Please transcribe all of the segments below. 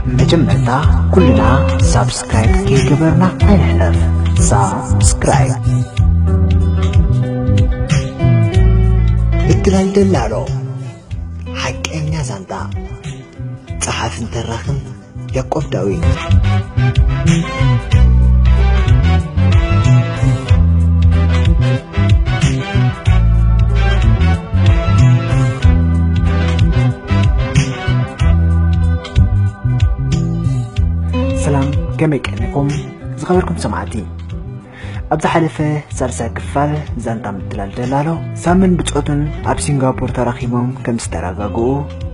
መጀመርታ ኩልና ሳብስክራይብ ከይገበርና ኣይንሕለፍ። ሳብስክራይብ። እትላል ደላሎ ሓቀኛ ዛንታ፣ ጸሓፍን ተራኽን ያዕቆብ ዳዊት። ሰላም፣ ከመይ ቀኒኹም ዝኸበርኩም ሰማዕቲ? ኣብ ዝሓለፈ ሳልሳይ ክፋል ዛንታ ምትላል ደላሎ፣ ሳምን ብጾቱን ኣብ ሲንጋፖር ተራኺቦም ከም ዝተረጋግኡ፣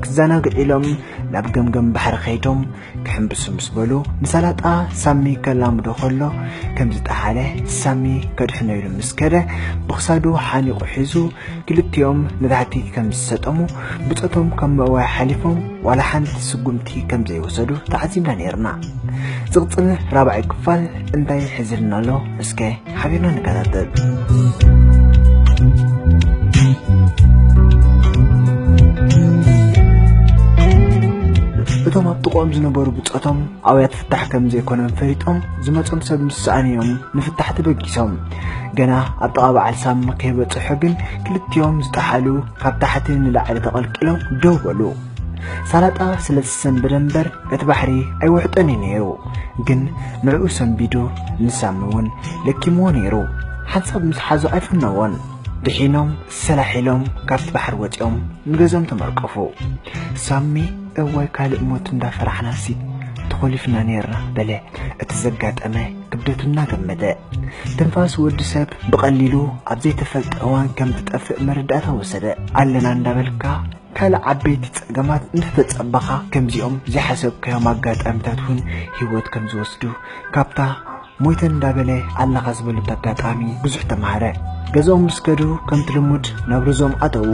ክዘናግዑ ኢሎም ናብ ገምገም ባሕሪ ከይዶም ክሕምብሱ ምስ በሉ፣ ንሳላጣ ሳሚ ከላምዶ ከሎ ከም ዝጠሓለ፣ ሳሚ ከድሕኖ ኢሉ ምስ ከደ፣ ብኽሳዱ ሓኒቑ ሒዙ፣ ክልቲኦም ንታሕቲ ከም ዝሰጠሙ፣ ብጾቶም ካብ ምእዋይ ሓሊፎም ዋላ ሓንቲ ስጉምቲ ከም ዘይወሰዱ ተዓዚብና ነይርና። ዝቕጽል ራብዓይ ክፋል እንታይ ሒዝልና ኣሎ? እስከ ሓቢርና ንከታተል። እቶም ኣብ ጥቕኦም ዝነበሩ ብጾቶም ኣውያት ፍታሕ ከም ዘይኮነን ፈሊጦም፣ ዝመጾም ሰብ ምስ ሰኣኑ እዮም ንፍታሕ ተበጊሶም። ገና ኣብ ጥቓ በዓል ሳሚ ከይበጽሑ ግን፣ ክልቲኦም ዝጠሓሉ ካብ ታሕቲ ንላዕሊ ተቐልቂሎም ደው በሉ። ሳላጣ ስለ ዝሰንበደ እምበር፣ እቲ ባሕሪ ኣይውሕጠን እዩ ነይሩ። ግን ንዕኡ ሰንቢዱ፣ ንሳሚ እውን ለኪምዎ ነይሩ። ሓንሳብ ምስ ሓዞ ኣይፈነዎን። ድሒኖም ሰላሕ ኢሎም ካብቲ ባሕሪ ወጺኦም ንገዝኦም ተመርቀፉ። ሳሚ፣ "እዋይ፣ ካልእ ሞት እንዳፈራሕናሲ ተኾሊፍና ነይርና" በለ፣ እቲ ዘጋጠመ ክብደቱ እናገመተ። ትንፋስ ወዲ ሰብ ብቐሊሉ ኣብ ዘይተፈልጠ እዋን ከም ትጠፍእ መረዳእታ ወሰደ። ኣለና እንዳበልካ ካልእ ዓበይቲ ጸገማት እንተተጸበኻ፣ ከምዚኦም ዘይሓሰብካዮም ኣጋጣሚታት እውን ህይወት ከም ዝወስዱ፣ ካብታ ሞይተ እንዳበለ ኣለኻ ዝበሉት ኣጋጣሚ ብዙሕ ተማሃረ። ገዝኦም ምስ ከዱ ከምቲ ልሙድ ናብ ርዞም ኣተዉ።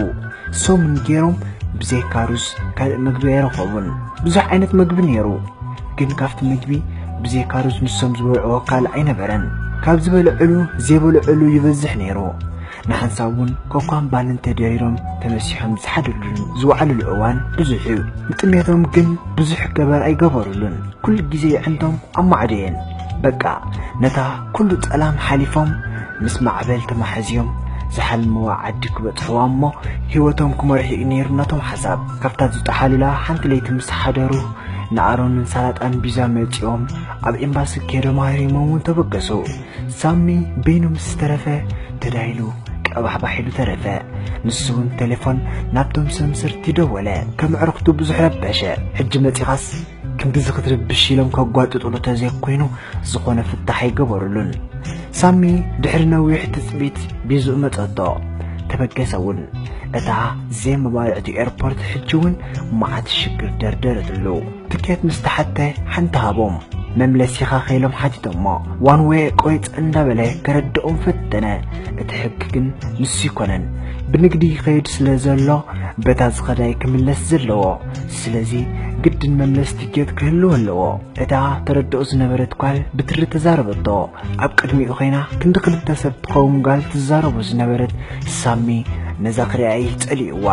ሰሙን ገይሮም ብዘይካ ሩዝ ካልእ ምግቢ ኣይረኸቡን። ብዙሕ ዓይነት ምግቢ ነይሩ፣ ግን ካብቲ ምግቢ ብዘይካ ሩዝ ንሶም ዝበልዕዎ ካልእ ኣይነበረን። ካብ ዝበልዕሉ ዘይበልዕሉ ይበዝሕ ነይሩ። ንሓንሳብ እውን ኮኳን ባንን ተደሪሮም ተመሲሖም ዝሓደሉን ዝወዓሉሉ እዋን ብዙሕ እዩ። ንጥሜቶም ግን ብዙሕ ገበር ኣይገበሩሉን። ኩሉ ግዜ የዕንቶም ኣብ ማዕዶ እየን። በቃ፣ ነታ ኩሉ ጸላም ሓሊፎም፣ ምስ ማዕበል ተማሕዝዮም፣ ዝሓልምዋ ዓዲ ክበጽሕዋ እሞ፣ ህይወቶም ክመርሑ እዩ ነይሩ ናቶም ሓሳብ። ካብታ ዝጠሓሉላ ሓንቲ ለይቲ ምስ ሓደሩ፣ ንኣሮንን ሳላጣን ቢዛ መጺኦም፣ ኣብ ኤምባሲ ከይዶም ኣህሪሞም እውን ተበገሱ። ሳሚ በይኑ ምስ ተረፈ፣ ተዳይሉ ቀባሕባሕ ኢሉ ተረፈ። ንሱ እውን ቴሌፎን ናብቶም ሰምሰርቲ ደወለ። ከም ዕርኽቱ ብዙሕ ረበሸ። "ሕጂ መጺኻስ ክንድዚ ክትርብሽ?" ኢሎም ከጓጥጥሉ ተዘይኮይኑ ዝኾነ ፍታሕ ኣይገበሩሉን። ሳሚ ድሕሪ ነዊሕ ትጽቢት ቢዝኡ መጸቶ። ተበገሰ እውን። እታ ዘይመባልዕቲ ኤርፖርት ሕጂ እውን መዓት ሽግር ደርደረትሉ። ትኬት ምስ ተሓተ ሓንቲ ሃቦም። መምለሲኻ ከኢሎም ሓቲቶሞ። ዋን ዌይ ቆይጸ እንዳበለ ከረድኦም ፈተነ። እቲ ሕጊ ግን ንሱ ይኮነን። ብንግዲ ይኸይድ ስለ ዘሎ በታ ዝኸዳይ ክምለስ ዘለዎ። ስለዚ ግድን መምለስ ትኬት ክህልዎ ኣለዎ። እታ ተረድኦ ዝነበረት ጓል ብትሪ ተዛረበቶ። ኣብ ቅድሚኡ ኮይና ክንዲ ክልተ ሰብ ትኸውን ጓል ትዛረቦ ዝነበረት ሳሚ ነዛ ክሪኣ እዩ ጸሊእዋ።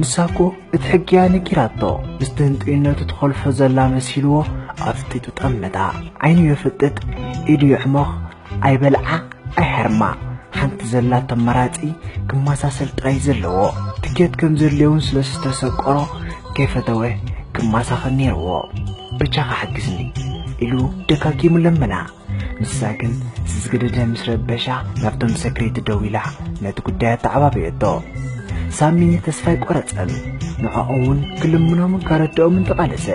ንሳ እኮ እቲ ሕጊ እያ ነጊራቶ። ምስቲ ህንጡይነቱ ትኾልፎ ዘላ መሲልዎ ኣፍጢጡ ጠመታ። ዓይኑ የፍጥጥ፣ ኢዱ የዕሞኽ፣ ኣይበልዓ ኣይሐርማ። ሓንቲ ዘላቶ ኣማራጺ ክመሳሰል ጥራይ ዘለዎ። ትኬት ከም ዘድልዮ እውን ስለ ዝተሰቆሮ ከይፈተወ ክመሳኸል ነይርዎ። "በጃኻ ሓግዝኒ" ኢሉ ደጋጊሙ ለመና። ንሳ ግን ዝዝገደደ ምስ ረበሻ ናብቶም ሰክሬት ደዊላ ነቲ ጉዳይ ኣተዓባበየቶ። ሳሚ ተስፋ ኣይቆረጸን። ንዕኦም እውን ክልምኖምን ከረድኦምን ተቓለሰ።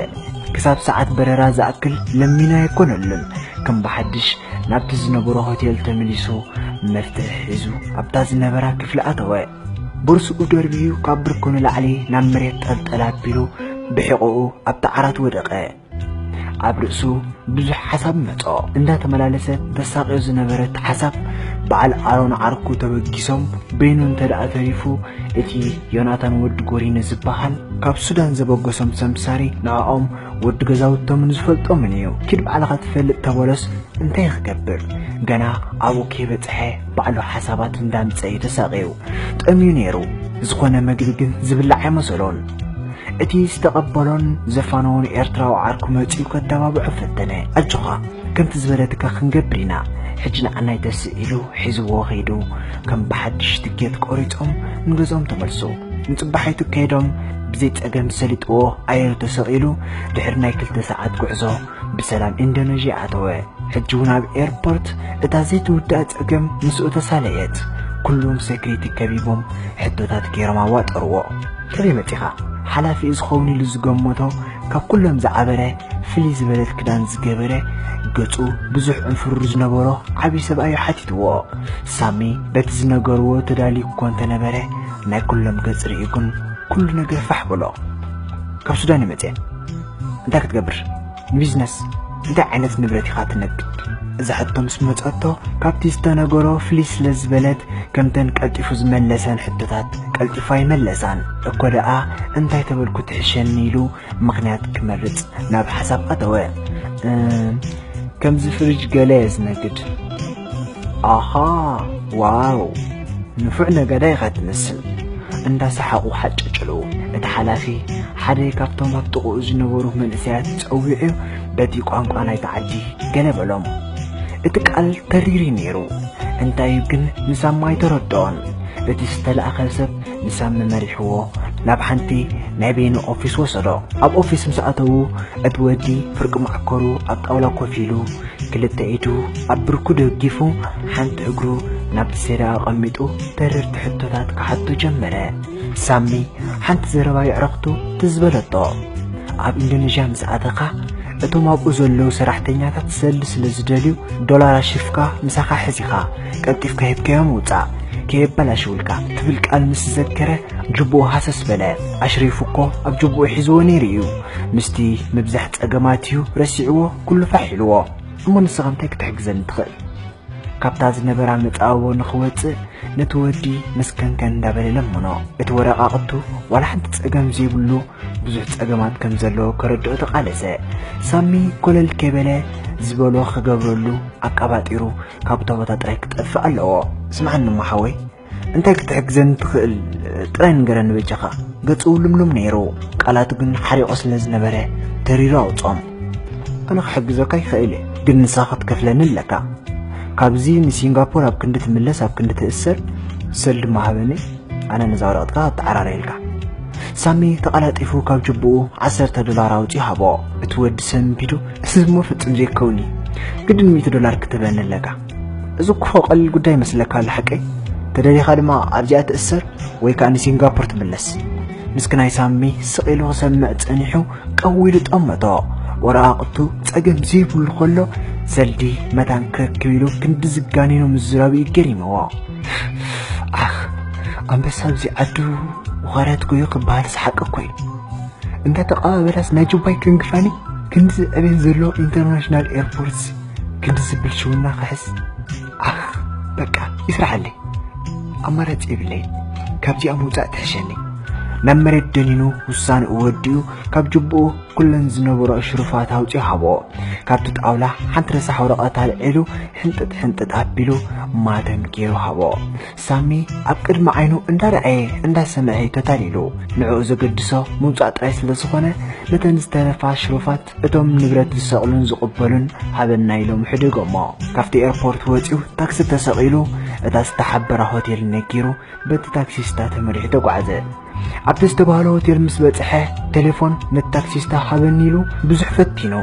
ክሳብ ሰዓት በረራ ዝኣክል ለሚኑ ኣይኮነሉን። ከም ብሓድሽ ናብቲ ዝነበሮ ሆቴል ተመሊሱ መፍትሒ ሒዙ ኣብታ ዝነበራ ክፍሊ ኣተወ። ቦርስኡ ደርቢዩ ካብ ብርኩ ንላዕሊ ናብ መሬት ጠልጠል ኣቢሉ ብሕቖኡ ኣብቲ ዓራት ወደቐ። ኣብ ርእሱ ብዙሕ ሓሳብ መጾ። እንዳተመላለሰት ተሳቕዮ ዝነበረት ሓሳብ፣ በዓል ኣሮን ዓርኩ ተበጊሶም፣ በይኑ እንተ ደኣ ተሪፉ፣ እቲ ዮናታን ወዲ ጎሪኒ ዝበሃል፣ ካብ ሱዳን ዘበገሶም ሰምሳሪ፣ ንዕኦም ወዲ ገዛውቶምን ዝፈልጦምን እዩ። ኪድ ባዕልኻ ትፈልጥ ተበሎስ እንታይ ክገብር? ገና ኣብኡ ከይበጽሐ፣ ባዕሉ ሓሳባት እንዳምጸ እዩ ተሳቕዩ። ጠምዩ ነይሩ። ዝኾነ መግቢ ግን ዝብላዕ ኣይመሰሎን። እቲ ዝተቐበሎን ዘፋነዎን ኤርትራዊ ዓርኩ መጺኡ ከተባብዖ ፈተነ። ኣጆኻ፣ ከምቲ ዝበለትካ ክንገብር ኢና። ሕጂ ንዓናይ ተስእ ኢሉ ሒዝዎ ከይዱ፣ ከም ብሓድሽ ትኬት ቆሪጾም ንገዝኦም ተመልሱ። ንጽባሒቱ ከይዶም ብዘይ ጸገም ሰሊጥዎ ኣየር ተሰቒሉ፣ ድሕሪ ናይ ክልተ ሰዓት ጉዕዞ ብሰላም ኢንዶኔዥያ ኣተወ። ሕጂ እውን ኣብ ኤርፖርት እታ ዘይትውዳእ ጸገም ምስኡ ተሳለየት። ኩሎም ሴኩሪቲ ከቢቦም ሕቶታት ገይሮም ኣዋጠርዎ። ከመይ መጺኻ? ሓላፊ እዩ ዝኸውን ኢሉ ዝገመቶ ካብ ኩሎም ዝዓበረ ፍልይ ዝበለት ክዳን ዝገበረ ገጹ ብዙሕ ዕንፍሩር ዝነበሮ ዓብዪ ሰብኣይ ሓቲትዎ። ሳሚ በቲ ዝነገርዎ ተዳልዩ እኮ እንተነበረ ናይ ኩሎም ገጽ ርእዩ ግን ኩሉ ነገር ፋሕ በሎ። ካብ ሱዳን እዩ መጽአ። እንታይ ክትገብር? ንቢዝነስ። እንታይ ዓይነት ንብረት ኢኻ ትነግድ? እዛ ሕቶ ምስ መጸቶ ካብቲ ዝተነገሮ ፍልይ ስለ ዝበለት ከምተን ቀልጢፉ ዝመለሰን ሕቶታት ቀልጢፉ ኣይመለሳን። እኮ ደኣ እንታይ ተበልኩ ትሕሸኒ ኢሉ ምኽንያት ክመርጽ ናብ ሓሳብ ኣተወ። እም፣ ከምዚ ፍሪጅ ገለ እየ ዝነግድ። ኣሃ፣ ዋው፣ ንፉዕ ነጋዳይ ኢኻ ትመስል። እንዳሰሓቑ ሓጨጨለዉ። እቲ ሓላፊ ሓደ ካብቶም ኣብ ጥቕኡ ዝነበሩ መንእሰያት ጸዊዑ በቲ ቋንቋ ናይቲ ዓዲ ገለ በሎም። እቲ ቃል ተሪር እዩ ነይሩ። እንታይ'ዩ ግን ንሳሚ ኣይተረድኦን። እቲ ዝተላእከ ሰብ ንሳሚ መሪሕዎ ናብ ሓንቲ ናይ በይኑ ኦፊስ ወሰዶ። ኣብ ኦፊስ ምስ ኣተዉ እቲ ወዲ ፍርቂ መዓኮሩ ኣብ ጣውላ ኮፍ ኢሉ ክልተ ኢዱ ኣብ ብርኩ ደጊፉ ሓንቲ እግሩ ናብቲ ሴዳ ኣቐሚጡ ተረርቲ ሕቶታት ክሓቶ ጀመረ። ሳሚ ሓንቲ ዘረባ የዕረኽቱ ትዝ በለቶ። ኣብ ኢንዶኔዥያ ምስ ኣተኻ እቶም ኣብኡ ዘለዉ ሰራሕተኛታት ሰልዲ ስለ ዝደልዩ ዶላር ኣሽሪፍካ ምሳኻ ሒዝኻ ቀልጢፍካ ሂብካዮም ውጻእ ከየበላሽውልካ ትብል ቃል ምስ ዘከረ ጅቡኡ ሃሰስ በለ። ኣሽሪፉ እኮ ኣብ ጅቡኡ ሒዝዎ ነይሩ እዩ። ምስቲ ምብዛሕ ጸገማት እዩ ረሲዕዎ ኩሉ ፋሕ ኢልዎ። እሞ ንስኻ እንታይ ክትሕግዘኒ ትኽእል? ካብታ ዝነበራ መጻብቦ ንኽወጽእ ነቲ ወዲ መስከንከን እንዳበለ ለመኖ። እቲ ወረቓቕቱ ዋላ ሓንቲ ጸገም ዘይብሉ ብዙሕ ጸገማት ከም ዘለዎ ከረድኦ ተቓለሰ። ሳሚ ኮለል ከይበለ ዝበሎ ክገብረሉ ኣቀባጢሩ ካብታ ቦታ ጥራይ ክጠፍእ ኣለዎ። ስምዓኒ እሞ ሓወይ፣ እንታይ ክትሕግዘኒ ትኽእል ጥራይ ንገረኒ በጃኻ። ገጹ ልምሉም ነይሩ። ቃላቱ ግን ሓሪቑ ስለ ዝነበረ ተሪሩ ኣውጾም። ኣነ ክሕግዘካ ይኽእል እየ፣ ግን ንስኻ ክትከፍለኒ ኣለካ። ካብዚ ንሲንጋፖር ኣብ ክንዲ ትምለስ ኣብ ክንዲ ትእሰር ሰልዲ ማሃበኒ፣ ኣነ ነዛ ወረቐትካ ኣተዓራረየልካ። ሳሚ ተቐላጢፉ ካብ ጅቡኡ ዓሰርተ ዶላር ኣውጺኡ ሃቦ። እቲ ወዲ ሰንቢዱ፣ እዚ እሞ ፍጹም ዘይከውን እዩ። ግድን ሚእቲ ዶላር ክትህበኒ ኣለካ። እዚ እኮ ቀሊል ጉዳይ ይመስለካ ኣሎ ሓቀይ? ተደሊኻ ድማ ኣብዚኣ ትእሰር ወይ ከኣ ንሲንጋፖር ትምለስ። ምስክናይ ሳሚ ስቕ ኢሉ ክሰምዕ ጸኒሑ ቀው ኢሉ ጠመቶ። ወረቓቕቱ ጸገም ዘይብሉ ከሎ ሰልዲ መታን ክረክብ ኢሉ ክንዲ ዝጋኒኑ ምዝራቡ እዩ ገሪምዎ። ኣኽ፣ ኣንበሳ ኣብዚ ዓዱ ወኸረት ጎዩ ክበሃል ሰሓቂ እኮ እዩ። እንዳ ተቐባበላስ ናይ ጁባይ ክንግፋኒ ክንዲ ዝዕቤን ዘሎ ኢንተርናሽናል ኤርፖርትስ ክንዲ ዝብል ሽውና ክሕስ። ኣኽ፣ በቃ ይስራሓለይ። ኣማራጺ የብለይ። ካብዚኣ ምውጻእ ትሕሸኒ። ናብ መሬት ደኒኑ ውሳኔኡ ወዲኡ ካብ ጅቡኡ ኩለን ዝነበሮ ሽሩፋት ኣውጺኡ ሃቦ። ካብቲ ጣውላ ሓንቲ ረሳሕ ወረቐት ኣልዒሉ ሕንጥጥ ሕንጥጥ ኣቢሉ ማተም ገይሩ ሃቦ። ሳሚ ኣብ ቅድሚ ዓይኑ እንዳረኣየ እንዳሰምዐ እዩ ተታሊሉ። ንዕኡ ዘገድሶ ምውጻእ ጥራይ ስለ ዝኾነ ነተን ዝተረፋ ሽሩፋት እቶም ንብረት ዝሰቕሉን ዝቕበሉን ሃበና ኢሎም ሕደጎሞ። ካብቲ ኤርፖርት ወጺኡ ታክሲ ተሰቒሉ እታ ዝተሓበራ ሆቴል ነጊሩ በቲ ታክሲስታ ተመሪሑ ተጓዕዘ። ኣብቲ ዝተባህሎ ሆቴል ምስ በጽሐ ቴሌፎን ነቲ ታክሲስታ ሃበኒ ኢሉ ብዙሕ ፈቲኑ።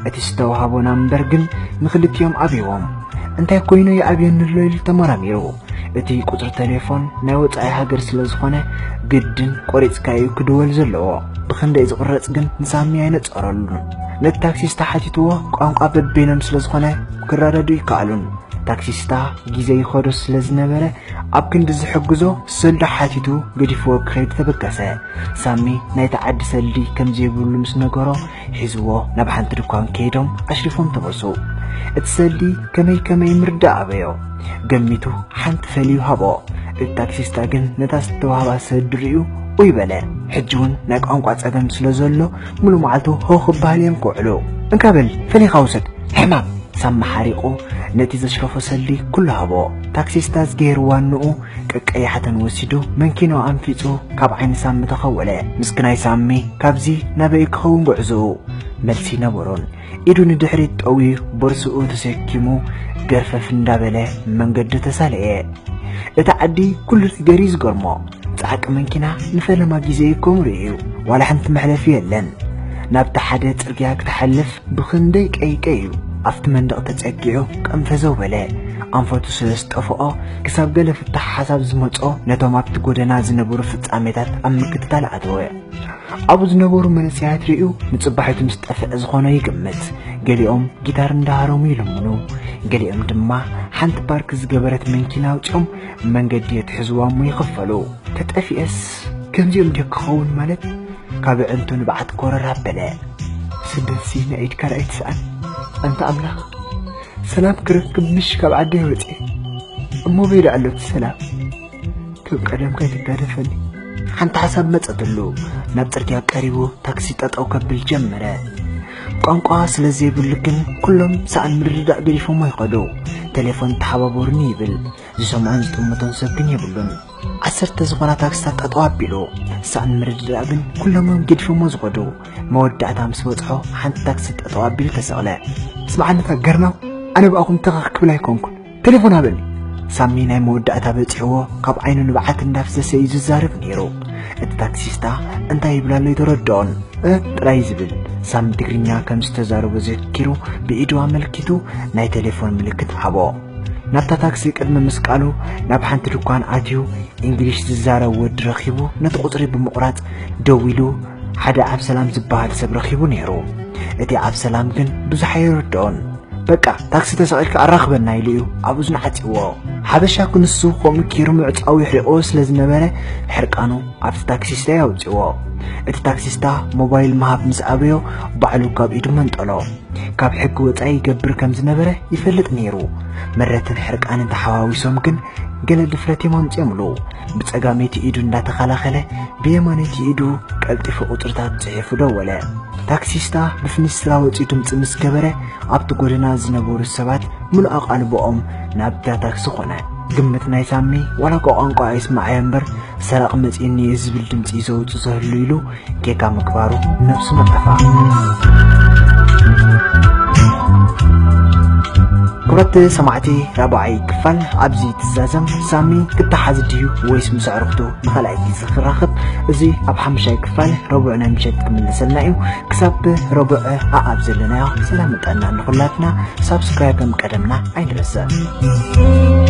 እቲ ዝተዋህቦ ናምበር ግን ንኽልቲኦም ኣብይዎም። እንታይ ኮይኑ ይኣብየኒ ኣሎ ኢሉ ተመራሚሩ። እቲ ቁጽሪ ቴሌፎን ናይ ወጻኢ ሃገር ስለ ዝኾነ ግድን ቆሪጽካ እዩ ክድወል ዘለዎ። ብኽንደይ ዝቕረጽ ግን ንሳሚ ኣይነጸረሉን። ነቲ ታክሲስታ ሓቲትዎ ቋንቋ በበይኖም ስለ ዝኾነ ክረዳዱ ይከኣሉን። ታክሲስታ ግዜ ይኸዶ ስለ ዝነበረ ኣብ ክንዲ ዝሕግዞ ሰልዶ ሓቲቱ ገዲፍዎ ክኸይድ ተበገሰ። ሳሚ ናይቲ ዓዲ ሰልዲ ከም ዘይብሉ ምስ ነገሮ ሒዝዎ ናብ ሓንቲ ድኳን ከይዶም ኣሽሪፎም ተመልሱ። እቲ ሰልዲ ከመይ ከመይ ምርዳእ ኣበዮ። ገሚቱ ሓንቲ ፈልዩ ሃቦ። እቲ ታክሲስታ ግን ነታ ዝተዋህባ ሰልዲ ርእዩ ኡይ በለ። ሕጂ እውን ናይ ቋንቋ ጸገም ስለ ዘሎ ሙሉ መዓልቱ ሆ ክበሃል እዮም ክውዕሉ። እንካ በል ፈሊኻ ውሰድ ሕማም ሳሚ ሓሪቑ ነቲ ዘሽረፎ ሰልዲ ኩሉ ሃቦ። ታክሲስታ ዝገይርዋ ንኡ ቀቀያሕተን ወሲዱ መንኪናኡ ኣንፊጹ ካብ ዓይኒ ሳሚ ተኸወለ። ምስክናይ ሳሚ ካብዚ ናበይ ክኸውን ጉዕዞኡ? መልሲ ነበሮን። ኢዱ ንድሕሪት ጠውዩ ቦርስኡ ተሰኪሙ ገርፈፍ እንዳበለ መንገዱ ተሳለየ። እቲ ዓዲ ኩሉ ነገር እዩ ዝገርሞ። ጻዕቂ መንኪና ንፈለማ ግዜ ይከምሩ እዩ። ዋላ ሓንቲ መሕለፊ የለን። ናብቲ ሓደ ጽርግያ ክትሓልፍ ብኽንደይ ቀይቀይ እዩ። ኣብቲ መንደቕ ተጸጊዑ ቀንፈዘው በለ። ኣንፈቱ ስለ ዝጠፍኦ ክሳብ ገለ ፍታሕ ሓሳብ ዝመጾ ነቶም ኣብቲ ጎደና ዝነበሩ ፍጻሜታት ኣብ ምክትታል ኣተወ። ኣብኡ ዝነበሩ መንእሰያት ርእዩ ንጽባሒቱ ምስ ጠፍዐ ዝኾነ ይግምት። ገሊኦም ጊታር እንዳሃረሙ ይልምኑ፣ ገሊኦም ድማ ሓንቲ ፓርክ ዝገበረት መንኪና ኣውጺኦም መንገዲ የትሕዝዋ እሞ ይኽፈሉ። ተጠፊኤስ ከምዚኦም ድዮ ክኸውን ማለት? ካብ ኣዕንቱ ንብዓት ኮረር ኣበለ። ስደትሲ ናይ ኢድካ ርኣይ ትስኣን። ኣንታ ኣምላኽ፣ ሰላም ክረክብ ምሽ ካብ ዓደይ ወጺኤ። እሞ በይ ዶ ኣሎ እቲ ሰላም? ከም ቀደም ከይትጋደፈኒ። ሓንቲ ሓሳብ መጸትሉ። ናብ ጽርግያ ቀሪቡ ታክሲ ጠጠው ከብል ጀመረ። ቋንቋ ስለ ዘይብሉ ግን ኩሎም ሰኣን ምርድዳእ ገዲፎሞ ይኸዱ። ቴሌፎን ተሓባበሩኒ ይብል። ዝሰምዖን ዝጥምቶን ሰብ ግን የብሉን። ዓሰርተ ዝኾና ታክስታት ጠጠው ኣቢሉ። ሰኣን ምርድዳእ ግን ኩሎም እዮም ገዲፎሞ ዝኸዱ። መወዳእታ ምስ በጽሖ ሓንቲ ታክሲ ጠጠው ኣቢሉ ተሰቕለ። ስምዓኒ እታ ገርናው፣ ኣነ ብኣኹም ተኸኽ ክብል ኣይኮንኩን። ቴሌፎን ሃበኒ። ሳሚ ናይ መወዳእታ በጺሕዎ ካብ ዓይኑ ንብዓት እንዳፍሰሰ እዩ ዝዛረብ ነይሩ። እቲ ታክሲስታ እንታይ ይብል ኣሎ ኣይተረድኦን። እ ጥራይ ዝብል። ሳሚ ትግርኛ ከም ዝተዛረቦ ዘኪሩ ብኢዱ ኣመልኪቱ ናይ ቴሌፎን ምልክት ሃቦ። ናብታ ታክሲ ቅድሚ ምስቃሉ ናብ ሓንቲ ድኳን ኣትዩ እንግሊሽ ዝዛረብ ወዲ ረኺቡ ነቲ ቁጽሪ ብምቑራጽ ደዊሉ ሓደ ኣብ ሰላም ዝበሃል ሰብ ረኺቡ ነይሩ። እቲ ኣብ ሰላም ግን ብዙሕ ኣይረድኦን። በቃ ታክሲ ተሰቒልካ ኣራኽበና ኢሉ እዩ ኣብ እዝኑ ዓጺዎ። ሓበሻ ክንሱ ከምኡ ኪሩ ምዕጻው ይሕሪቆ ስለ ዝነበረ ሕርቃኑ ኣብቲ ታክሲስታ የውጽዎ። እቲ ታክሲስታ ሞባይል ምሃብ ምስ ኣበዮ ባዕሉ ካብ ኢዱ መንጠሎ። ካብ ሕጊ ወጻኢ ይገብር ከም ዝነበረ ይፈልጥ ነይሩ። ምረትን ሕርቃንን ተሓዋዊሶም ግን ገለ ድፍረት እዮም ኣምጺኦምሉ። ብጸጋመይቲ ኢዱ እንዳተኸላኸለ ብየማነይቲ ኢዱ ቀልጢፉ ቁጽርታት ጽሒፉ ደወለ። ታክሲስታ ብፍኒስትራ ወጺኡ ድምጺ ምስ ገበረ ኣብቲ ጎደና ዝነበሩ ሰባት ምሉእ ኣቓልቦኦም ናብታ ታክሲ ኾነ። ግምት ናይ ሳሚ ዋላ እኳ ቋንቋ ኣይስማዓዮ እምበር ሰራቕ መጺኡኒ እዩ ዝብል ድምጺ ዘውጽእ ዘህሉ ኢሉ ጌጋ ምግባሩ ነብሱ መጠፋ። ክብረት ሰማዕቲ ራብዓይ ክፋል ኣብዚ ትዛዘም። ሳሚ ክተሓዝ ድዩ ወይስ ምስ ኣዕሩኽቱ ንኻልኣይ ግዜ ክራኸብ? እዚ ኣብ ሓሙሻይ ክፋል ረቡዕ ናይ ምሸት ክምለሰልና እዩ። ክሳብ ረቡዕ ኣኣብ ዘለናዮ ሰላም ጥዕና ንኹላትና። ሳብስክራይብ ከም ቀደምና ኣይንረስዕ።